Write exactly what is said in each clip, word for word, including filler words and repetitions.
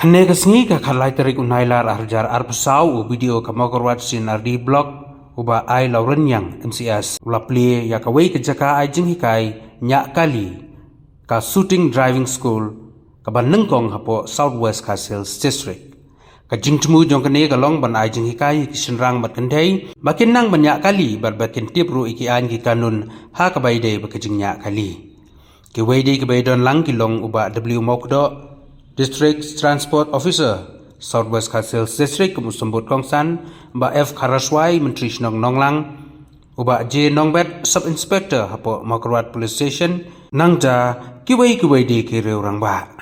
Hynne ka sngi ka khatlai tarik u Nailar arhajar arphew saw, u B D O ka Mawkyrwat C and R D Block, u Bah I. Lawrynniang M C S, u la plie ïa kawei ka jaka ai jinghikai ñiah kali, ka Shooting Driving School, kaba nyngkong hapoh South West Khasi Hills District. Ka jingthmu jong kane ka long ban ai jinghikai ïa ki shynrang bad kynthei ba kin nang ban ñiah kali bad ba kin tip ruh ïa ki aiñ ki kanun ha kaba ïadei bad ka jingñiah kali. Kiwei de kiba ïadon lang ki long u Bah W. Mawkdoh, District Transport Officer, South West Khasi Hills District kum u symbud kongsan, Bah F. Kharaswai, Myntri Shnong Nonglang, u Bah J. Nongbet, Sub Inspector hapoh Mawkyrwat Police Station, nangta kiwei kiwei de ki riew rangbah.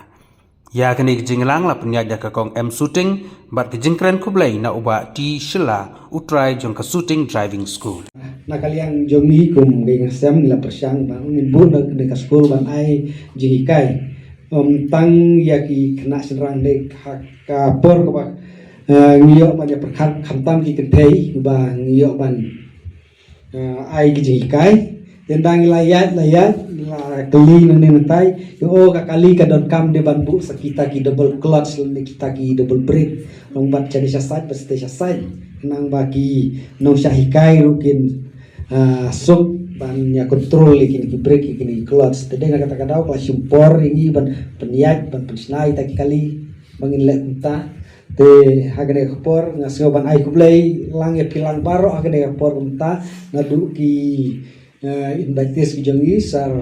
Ïa kane ka jingïalang la pynïaid da ka Kong M. Suting bad ka jingkren khublei na u Bah T. Shylla, u trai jong ka Shooting Driving School. Na ka liang jong ngi kum ngi ngam sem ngi la pyrshang ba ngin buh na kane ka skul ban ai jinghikai, ym tang ïa ki khynnah shynrang ne ha ka por kaba, eh, ngi ïoh ban ïa pyrkhat khamtam ki kynthei ba ngi ïoh ban, eh, ai ki jinghikai. Te ynda ngi la ïaid la ïaid la kylli nangne nangtai, ïa, oh, ka kali ka donkam de ban buh sa kita ki double clutch lane kita ki double brake, long bad sha dei sha side bad sha dei sha side, khnang ba ki nongshah hikai ruh kin, ah, suk ban ïa control ïa kine ki brake, ïa kine ki clutch. Te dei na kata ka daw ka la shim por ïa ngi ban pynïaid ban pynshna ïa kita ki kali ba ngin leh kumta. Te ha kane ka por nga sngew ban ai khublei lang ïa phi lang baroh ha kane ka por kumta, naduh ki, eh, invitees ki jong ngi, Sir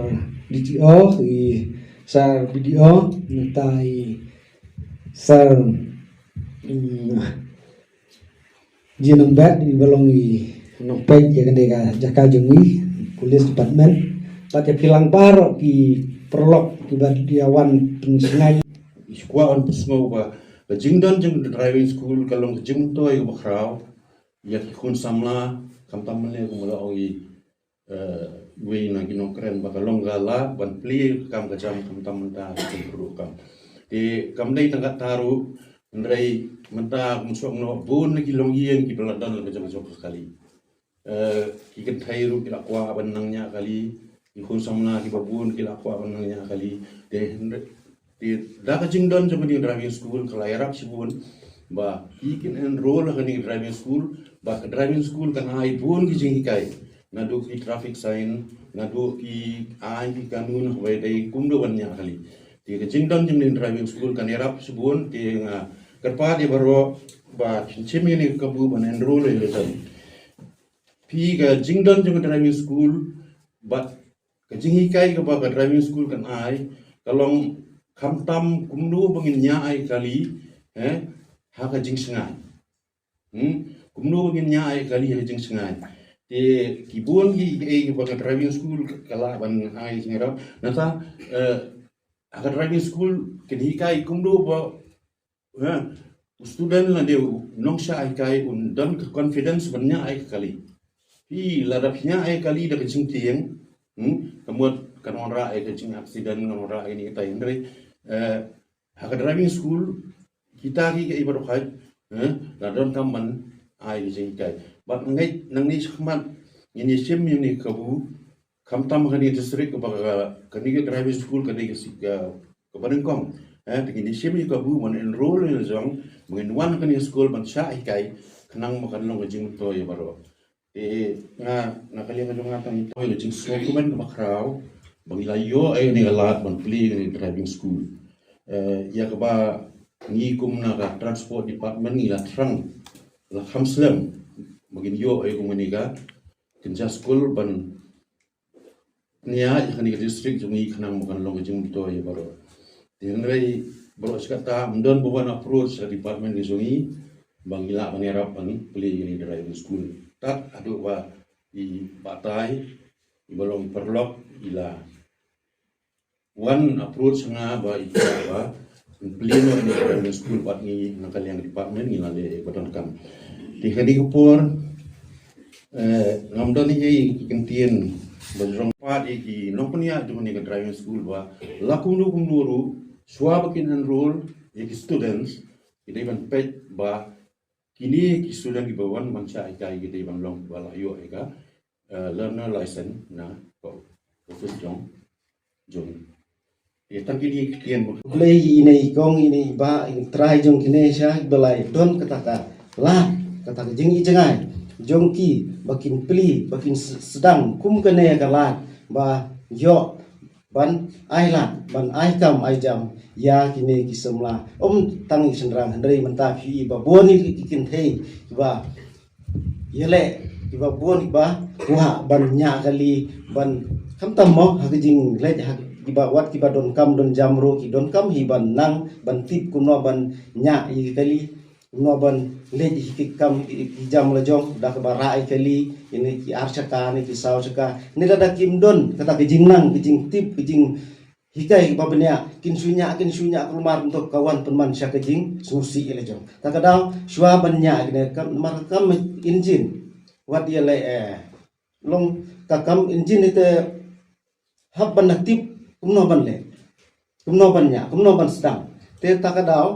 D T O, i Sir B D O, nangta i Sir, mm, J. Nongbet, iba long i nongpeit ïa kane ka jaka jong ngi, Police Department, bad ïa phi lang baroh ki paralok kiba ïa wan pynshngaiñ. Ngi kwah ban pynsngew ba ka jingdon jong ka driving school ka long ka jingmyntoi kaba khraw ïa ki khun samla, khamtam mynne kumba la ong i, eh, iwei na ki nongkren ba ka long ka lad ban plie ka kam ka jam khamtam mynta ka jingpyrduh kam. Te kam dei tang katta ruh, hynrei mynta kum shuh noh bun na ki longïing kiba la don la ka jong ka jong ka kali. Eh, ki kynthei ruh ki la kwah ban nang ñiah kali, ki khun samla kiba bun ki la kwah ban nang ñiah kali. Te hynrei, te da ka jingdon jong kane ka driving school ka la ïarap shibun ba ki kin enroll ha kane ka driving school, ba ka driving school kan ai bun ki jinghikai, naduh ki traffic sign, naduh ki aiñ ki kanun haba ïadei kumno ban ñiah kali. Te ka jingdon jong kane ka driving school kan ïarap shibun, te nga kyrpad ïa baroh ba kin shim ïa kane ka kabu ban enroll ïa lade. Phi, ka jingdon jong ka driving school bad ka jinghikai kaba ka driving school kan ai ka long khamtam kumno ba ngin ñiah ai kali, eh, ha ka jingshngaiñ. Hmm? Kumno ba ngin ñiah ai kali ha ka jingshngaiñ. Te ki bun ki, eh, ba ka driving school ka lah ban ai jingïarap. Nangta, eh, ha ka driving school kin hikai kumno ba, eh, u student lane u nongshah hikai un don ka confidence ban ñiah ai kali. Phi, lada phi ñiah ai kali da ka jingtieng, hmm, ka mut kan wanrah ïa ka jing accident, kan wanrah ïa kine kitai, hynrei, eh, ha ka driving school kita ki, ki baroh, eh, la donkam ban ai ka jinghikai. Bad nga ngeit nangne shakhmat ngin ïa shim ïa une u kabu, khamtam ha kane ka district kaba ka, kane ka driving school kane ka si-, ka, kaba nyngkong. Eh, te ngin ïa shim ïa u kabu ban enroll ïa la jong, ba ngin wan ha kane ka school ban shah hikai, khnang ba kan long ka jingmyntoi ïa baroh. Te nga, na ka liang ka jong nga tang ïa ka jingsngewkmen kaba khraw ba ngi la ïoh ïa kane ka lad ban plie ïa kane ka driving school. Eh, ïa kaba ngi kum na ka transport department ngi la thrang, la kham slem ba ngin ïoh ïa kane ka kynja skul ban pynïaid ïa kane ka district jong ngi khnang ba kan long ka jingmyntoi ïa baroh. Te hynrei baroh shi katta ym don ba wan approach sha department ka jong ngi ba ngi lah ban ïarap ban plie ïa kane ka driving school. Tad haduh ba i batai, iba long paralok, i la wan approach nga ba i kwah ba plie noh ïa kane ka driving school, bad ngi na ka liang department ngi la leh ba donkam. Te ha kane ka por, eh, ngam don ei ei ki kyntien ba jrong pat ïa ki nongpynïaid jong kane ka driving school ba la kumno kumno ruh shuwa ba kin enroll ïa ki students, ki dei ban peit ba kine ki student kiba wan ban shah hikai ki dei ban long ba la ïoh ïa ka, eh, learner license na ka office jong, jong Ïa tang ki dei ki ktien ba. Khublei ïa ine i kong, ine i bah, ine i trai jong kine sha ba la don kata ka lad, kata ka jingïohi jngai jong ki ba kin plie, ba kin s-, sdang kum kane ka lad ba ïoh ban ai lad, ban ai kam ai jam ïa kine ki samla. Ym tang i shynrang, hynrei mynta phi i ba bun ïa ki kynthei ba ïaleh, kiba bun kiba kwah ban ñiah kali, ban khamtam mo ha ka jingleit, ha kiba wat kiba donkam donjam ruh ki donkam hi ban nang ban tip kumno ban ñiah ïa ki kali, kumno ban leit ïa ki kam ïa ki jam la jong da kaba rah ïa ki kali, ïa ki ar shaka ne ki saw shaka. Ne lada kim don kata ka jingnang, ka jingtip, ka jing hikai ba bniah, kin shu ñiah, kin shu ñiah, kulmar kumto ka wan pynman sha ka jingsngewsih ïa la jong. Ta ka daw shuwa ban ñiah kine kam, namar ka kam injin, wat ïaleh, eh, long ka kam injin ite hap ban da tip kumno ban leh, kumno ban ñiah, kumno ban sdang. Te ta ka daw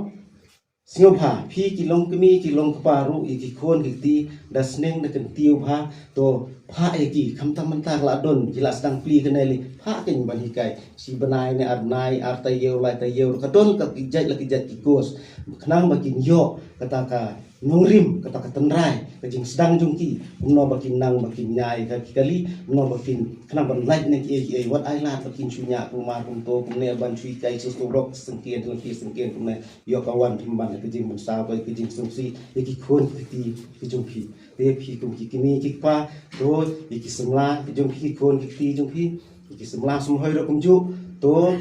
sngewbha phi ki long kmie ki long kpa ruh, ïa ki khun ki kti, da sneng da kyntiew bha, to phah ïa ki, khamtam mynta ka la don ki la sdang plie kane lei, phah kin ban hikai shi bnai ne ar bnai, ar taïew, lai taïew, ka don ka ki jait la ki jait ki course, khnang ba kin ïoh kata ka nongrim, kata ka tynrai, ka jingsdang jong ki, kumno ba kin nang ba kin ñiah ïa ki kali, kumno ba kin khnang ban lait ne ki ei ki ei, wat ai lad ba kin shu ñiah kumar kumto kumne, ban shu hikai shu sngewrok sengkien sengkien sengkien kumne. Ïoh ka wan pynban ka jingmynsaw, ka jingsngewsih ïa ki khun ki kti ki jong phi. Te phi kum ki kmie ki kpa, to ïa ki samla ki jong phi, ki khun ki kti jong phi, ïa ki samla samhoi ruh kumjuh, to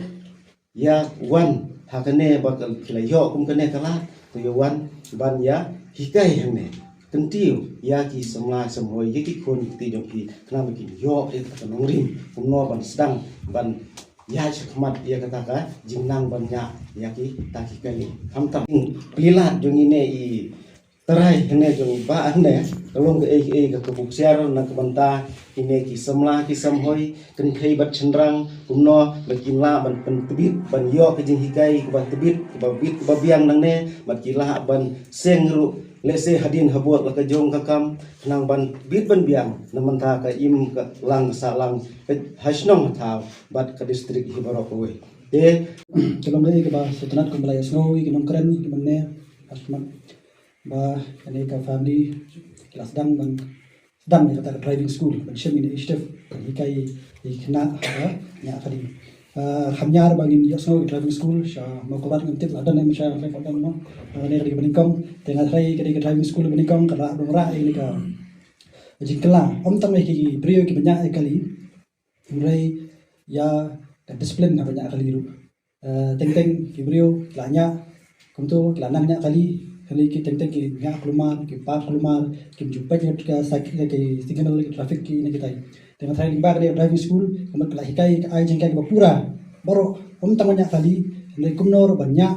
ïa wan ha kane ba ka, phi la ïoh kum kane ka lad, to ïa wan ban ïa hikai hangne, kyntiew ïa ki samla samhoi, ïa ki khun ki kti jong phi, khnang ba kin ïoh ïa ka nongrim kumno ban sdang ban ïa shakhmat ïa kata ka jingnang ban ñiah ïa kita ki kali. Khamtam plie lad jong ine i trai hangne, jong i bah hangne, ka long kaei kaei ka, ka buksiar na ka bynta ine ki samla ki samhoi, kynthei bad shynrang, kumno ba kin lah ban pyntbit, ban ïoh ka jinghikai kaba tbit, kaba bit kaba biang nangne, bad ki lah ban seng ruh lehse hadien habud la ka jong ka kam, khnang ban bit ban biang na bynta ka im ka lang ka sah lang ka ha shnong ha thaw bad ka district hi baroh kawei. Te ka long kaei kaba sngewtynnat kumba la ïasngew ïa ki nongkren ki mynne, ha khmat ba kane ka family ki la sdang ban sdang ïa kata ka driving school, ban shim ïa ka initiative ban hikai ïa ki khynnah ha ka ñiah kali. Ah, kham ñiar ba ngin ïohsngew ïa ka driving school sha Mawkyrwat, ngam tip la don ne em sha Mawkyrwat mo. Ah, kane ka dei kaba nyngkong, te nga tharai ka dei ka driving school kaba nyngkong ka la don rah ïa kane ka jingkylla, ym tang ïa ki briew kiba ñiah ïa kali, hynrei ïa ka discipline haba ñiah kali ruh. Eh, teng teng ki briew ki la ñiah kumto, ki la nang ñiah kali, kali ki teng teng ki ñiah kulmar, ki park kulmar, kim ju peit ïa ka sa-, ïa ki signal, ki traffic, ki ne kitai. Te nga tharai lyngba kane ka driving school ka mut ka la hikai, ka ai jinghikai kaba pura baroh, ym tang ban ñiah kali, hynrei kumno ruh ban ñiah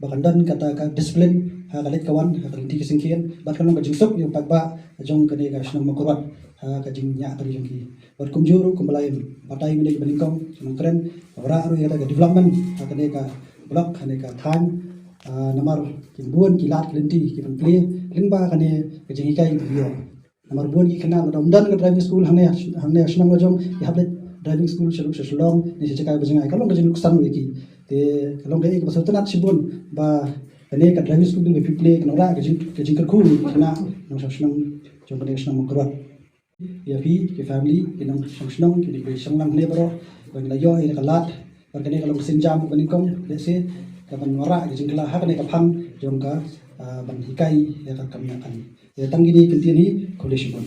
ba kan don kata ka discipline ha ka leit ka wan, ha ka lynti ka syngkien, bad kan long ka jingsuk ïa u paidbah jong kane ka shnong Mawkyrwat ha ka jingñiah kali jong ki. Bad kumjuh ruh kumba la ïa batai mynne kiba nyngkong ki nongkren, ka wanrah ruh ïa kata ka development ha kane ka block, ha kane ka thaiñ. Ah, namar ki bun ki lad ki lynti ki ban plie lyngba kane ka jinghikai kaba ïoh. Namar bun ki khynnah lada ym don ka driving school hangne, hangne ha shnong la jong, ki hap leit driving school sha ruh sha Shillong ne sha jaka ba jngai, ka long ka jingluksan ruh ïa ki. Te ka long kaei kaba sngewtynnat shibun ba kane ka driving school ba phi plie kan wanrah ka jing, ka jingkyrkhu ïa ki khynnah nongshong shnong jong kane ka shnong Mawkyrwat. Ïa phi ki family, ki nongshong shnong, ki dei ki shong lang ne baroh, ba ngi la ïoh ïa ka lad, ba kane ka long ka sienjam kaba nyngkong, lehse ka ban wanrah ka jingkylla ha kane ka phang jong ka, ah, ban hikai ïa ka kam ñiah kali. Ïa tang kine ki kyntien hi, khublei shibun.